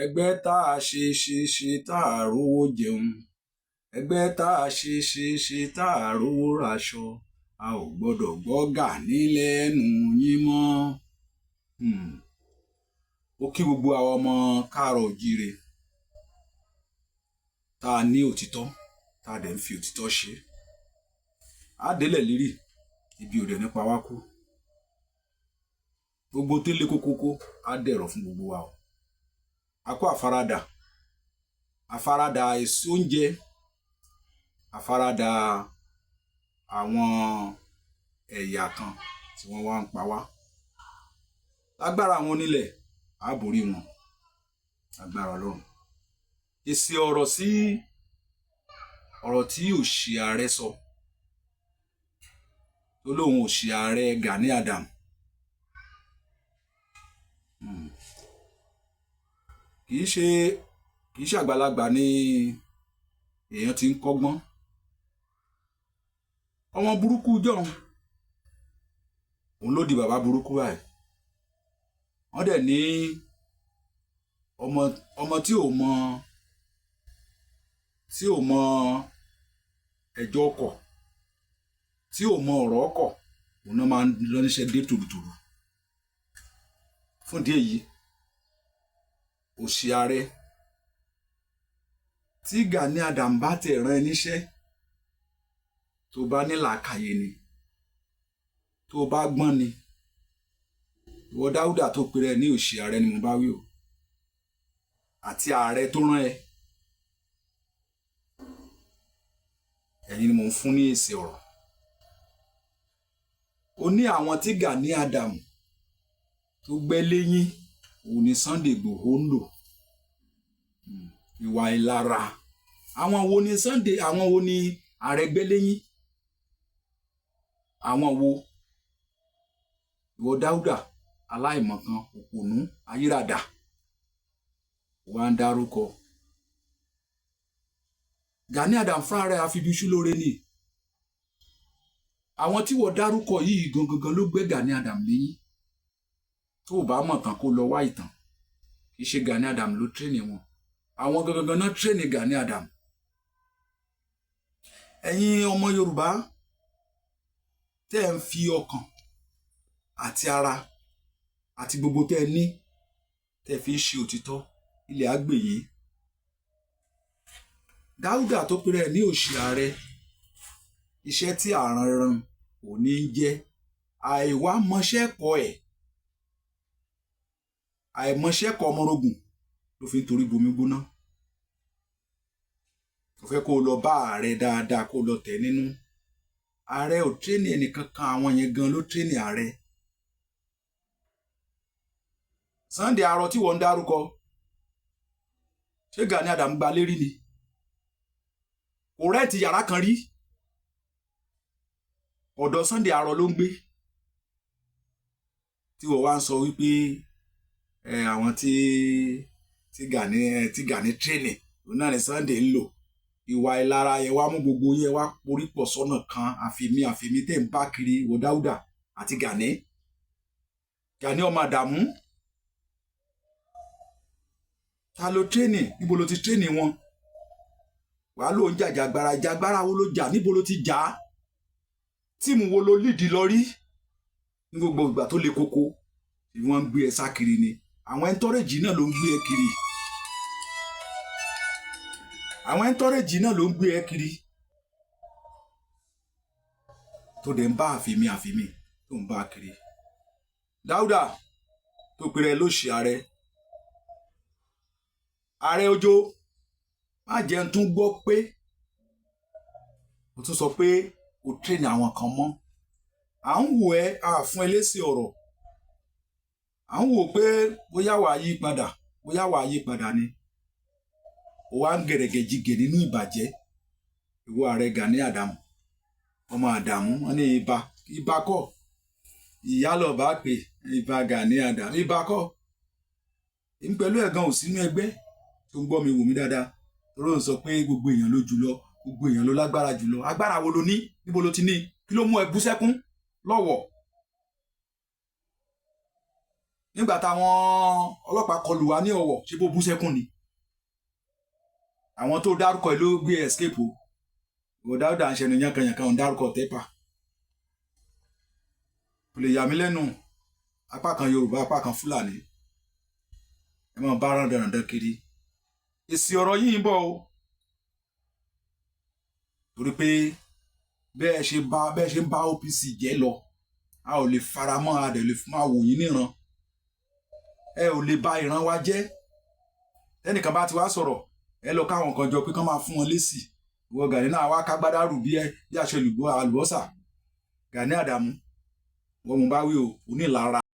Ẹgbẹ́ tá a ṣe ṣe ṣe tá a rówó jẹun, ẹgbẹ́ tá a ṣe ṣe ṣe tá a rówó raṣọ, a ò gbọ́dọ̀ gbọ́ Gani lẹ́nu yín mọ́. Ó kí gbogbo àwọn ọmọ káàárọ̀ oòjíire tá a ní òtítọ́, tá a dẹ̀ ń fi òtítọ́ ṣe. Á délẹ̀ lérì, ibi ò dẹ̀ nípa wá kú. Gbogbo tẹ́lẹ̀ kókókó á dẹ̀rọ̀ fún gbogbo wa o. A kó àfaradà, àfaradà èso oúnjẹ, àfaradà àwọn ẹ̀yà kan tí wọ́n wá ń pa wá. Lágbára àwọn onílẹ̀, á borí wọn. Lágbára Ọlọ́run. Èsì ọ̀rọ̀ sí ọ̀rọ̀ tí òṣì ààrẹ sọ, tó lóun òṣì ààrẹ Gani Adam. Kì í ṣe àgbàlagbà ni èèyàn ti ń kọ́gbọ́n. Ọmọ burúkú jọ̀hún, òun ló di bàbá burúkú báyìí. Wọ́n dẹ̀ ní ọmọ tí ò mọ ẹjọ́ ọkọ̀, tí ò mọ ọ̀rọ̀ ọkọ̀, òun náà máa ń lọ níṣẹ́ dé tòrutòru. Fún ìdí èyí, òṣì ààrẹ, tí Gani Adam bá tẹ̀ rán ẹ níṣẹ́, tó bá ní làákàyè ni, tó bá gbọ́n ni, ìwọ Dáúdà tó pèrè ní òṣì ààrẹ ni mo bá wí o, àti ààrẹ tó rán ẹ, ẹ̀yin ni mò ń fún ní èsì ọ̀rọ̀. Ó ní àwọn tí Gani Adam tó gbẹ́ léyìn, òun ni Sunday Igboho ń lò. Ìwà ìlara. Àwọn wo ni Sunday, àwọn wo ni ààrẹ gbẹ́ léyìn? Àwọn wo? Ìwọ Dáúdà aláìmọ̀kan, òpònú, ayírádà, wà ń dárúkọ. Gani Adam fúnra rẹ̀ àfibiṣú lóore ni. Àwọn tí wọ́n dárúkọ yìí gangan ló gbé Gani Adam léyìn. Tó o bá mọ̀ tán, kó lọ wá ìtàn. Kì í ṣe Gani Adam ló train wọn. Àwọn gangan náà train Gani Adam. Ẹ̀yin ọmọ Yorùbá tẹ́ ẹ̀ ń fi ọkàn àti ara àti gbogbo tẹ́ ẹ ní tẹ́ ẹ fi ń ṣe òtítọ́, ilẹ̀ á gbè yín. Dáúdà tó pèrè ní òṣì ààrẹ, iṣẹ́ tí àrán ò ní jẹ́ àìwá mọṣẹ́ kọ ẹ̀, àìmọṣẹ́ kọ ọmọrogùn ló fi ń torí bomi gbóná. Mo fẹ́ kó o lọ bá ààrẹ dáadáa, kó o lọ tẹ̀ nínú. Ààrẹ ò train ẹnìkankan, àwọn yẹn gan ló train ààrẹ. Sunday arọ tí wọ́n ń dárúkọ, ṣé Gani Adam gba lérí ni? Kò rent yàrá kan rí. Ọ̀dọ̀ Sunday arọ ló ń gbé. Tí wọ́n wá ń sọ wípé àwọn tí Gani train, òun náà ni Sunday ń lò. Ìwà ìlara yẹn wá mú gbogbo yẹn wá porí pọ̀ sọ́nà kan, àfìmí àfìmí tẹ̀ ń bá kiri, ìwọ Dáúdà àti Gani. Gani ọmọ Àdàmú. Ta ló train? Níbo ló ti train wọn? Wàá ló ń jàjàgbara, jàgbára wo ló jà? Níbo ló ti jà á? Team wo ló lead lọ rí? Ní gbogbo ìgbà tó le koko, tí wọ́n ń gbé ẹ sá kiri ni. Àwọn entourage náà ló ń gbé ẹ kiri. Àwọn entourage náà ló ń gbé ẹ kiri. Tó dẹ̀ ń bá àfìmí àfìmí tó ń bá kiri. Dáúdà tó pèrè lóṣì ààrẹ. Ààrẹ Ojo, má jẹ́ n tún gbọ́ pé o tún sọ pé o train àwọn kan mọ́. À ń wò ẹ́, a fún ẹ lésì ọ̀rọ̀. À ń wò pé bóyá wàá yí padà, bóyá wàá yí padà ni. O wá ń gẹ̀rẹ̀gẹ̀jigẹ̀ nínú ìbàjẹ́. Ìwọ ààrẹ Gani Adam, ọmọ Àdàmú, wọ́n ní ibà, ibà kọ́. Ìyá lọ bá pè ibà Gani Adam, ibà kọ́. Èmi pẹ̀lú ẹ̀gan ò sínú ẹgbẹ́ tó ń gbọ́ mi wò mí dáadáa. Torí òun sọ pé gbogbo èèyàn ló jùlọ, gbogbo èèyàn ló lágbára jùlọ. Agbára wo lo ní? Níbo lo ti ní? Kí ló mú ẹ bú sẹ́kún lọ́wọ́? Nígbà táwọn ọlọ́pàá kọlù wá ní Ọ̀wọ̀, ṣé bó bú sẹ́kùn ni? Àwọn tó dárúkọ ẹ ló gbé escape o. Ìwọ Dáúdà ń ṣẹnu yankanyankan, ń dárúkọ tẹ́pà. Kò lè yà mí lẹ́nu, apá kan Yorùbá, apá kan Fúlàní, ẹ máa bá rán dandan kiri. Èsì ọ̀rọ̀ yìí ń bọ̀ o, torí pé bẹ́ẹ̀ ṣe ń bá OPC jẹ́ lọ, a ò lè faramọ́, a dẹ̀ lè máa wò yín níran. Ẹ ò lè ba ìran wa jẹ́. Tẹ́nìkan bá ti wá sọ̀rọ̀, ẹ lọ káwọn kan jọ pé kán máa fún wọn lésì. Ìwọ Gani náà wá kágbádá rù bí ẹ bí aṣọ àlùbọ́sà. Gani Àdàmú, wọ́n mú bá wí o, onílara.